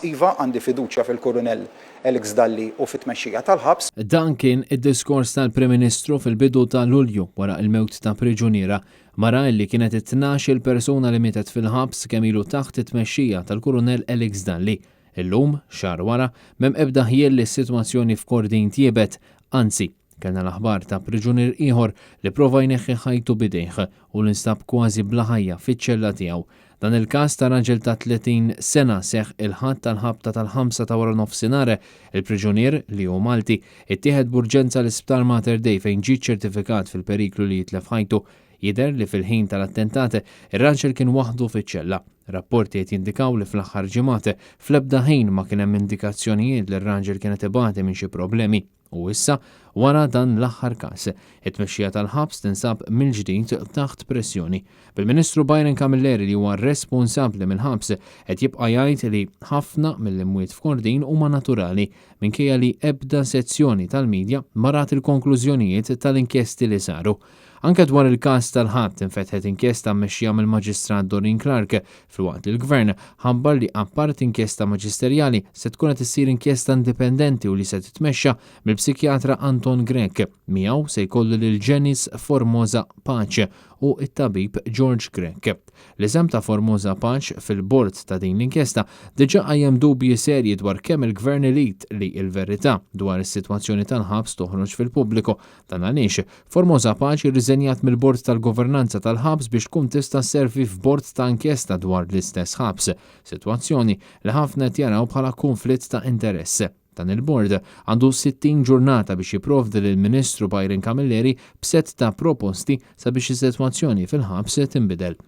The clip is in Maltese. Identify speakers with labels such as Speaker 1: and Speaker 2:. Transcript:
Speaker 1: Iva, għandi fiduċja fil-Kurunell Alex Dalli u fit-tmexxija tal-ħabs.
Speaker 2: Dan kien id-diskors tal-Prim Ministru fil-bidu ta' Lulju wara l-mewt ta' priġuniera, mara illi kienet it-tnax-il persuna li mietet fil-ħabs kemm ilu taħt it-tmexxija tal-Kurunell Alex Dalli. Illum, xahar wara, m'hemm ebda ħjiel li s-sitwazzjoni f'Kordin tjiebet, anzi, Kellna l-aħbar ta' priġunier ieħor li prova jneħħi ħajtu b'idejh u li nstab kważi bla ħajja fiċ-ċella tiegħu. Dan il-każ ta' raġel ta' 30 sena seħħ il-Ħadd għall-ħabta tal-ħamsa ta' waranofsinhar. Il-priġunier, li hu Malti, ittieħed b'urġenza l-Isptar Mater Dei fejn ġie ċċertifikat fil-periklu li jitlef ħajtu. Jidher li fil-ħin tal-attentat, ir-raġel kien waħdu fiċ-ċella. Rapporti qed jindikaw li fl-aħħar ġimgħat, fl-ebda ħin ma kien hemm indikazzjonijiet li r-raġel kien qed ibati minn xi problemi. U issa, wara dan l-aħħar każ, it-tmexxija tal-ħabs tinsab mill-ġdid taħt pressjoni. Bil-Ministru Byron Camilleri li huwa responsabbli mill-ħabs qed jibqa' jgħid li ħafna mill-imwiet f'Kordin huma naturali, minkejja li ebda sezzjoni tal-media ma rat il-konklużjonijiet tal-inkjesti li saru. Anke dwar il-każ tal-Ħadd infetħet inkjesta mmexxija mill-Maġistrat Doreen Clarke, filwaqt li l-Gvern ħabbar li apparti inkjesta maġisterjali se tkun qed issir inkjesta indipendenti u li se titmexxa mill-psikjatra Anton Grech. Miegħu se jkollu lil Janice Formosa Pace u t-tabib George Grech. L-isem ta' Formosa Pace fil-bord ta' din l-inkjesta diġà qajjem dubji serji dwar kemm il-Gvern irid li l-verità dwar is-sitwazzjoni tal-ħabs toħroġ fil-pubbliku. Dan għaliex Formosa Pace rriżenjat mill-Bord tal-Governanza tal-ħabs biex tkun tista' sservi f'bord ta' inkjesta dwar l-istess ħabs, sitwazzjoni li ħafna qed jaraw bħala kunflitt ta' interess. Dan il-bord għandu 60 ġurnata biex jipprovdi lill-Ministru Byron Camilleri b'sett ta' proposti sabiex is-sitwazzjoni fil-ħabs tinbidel.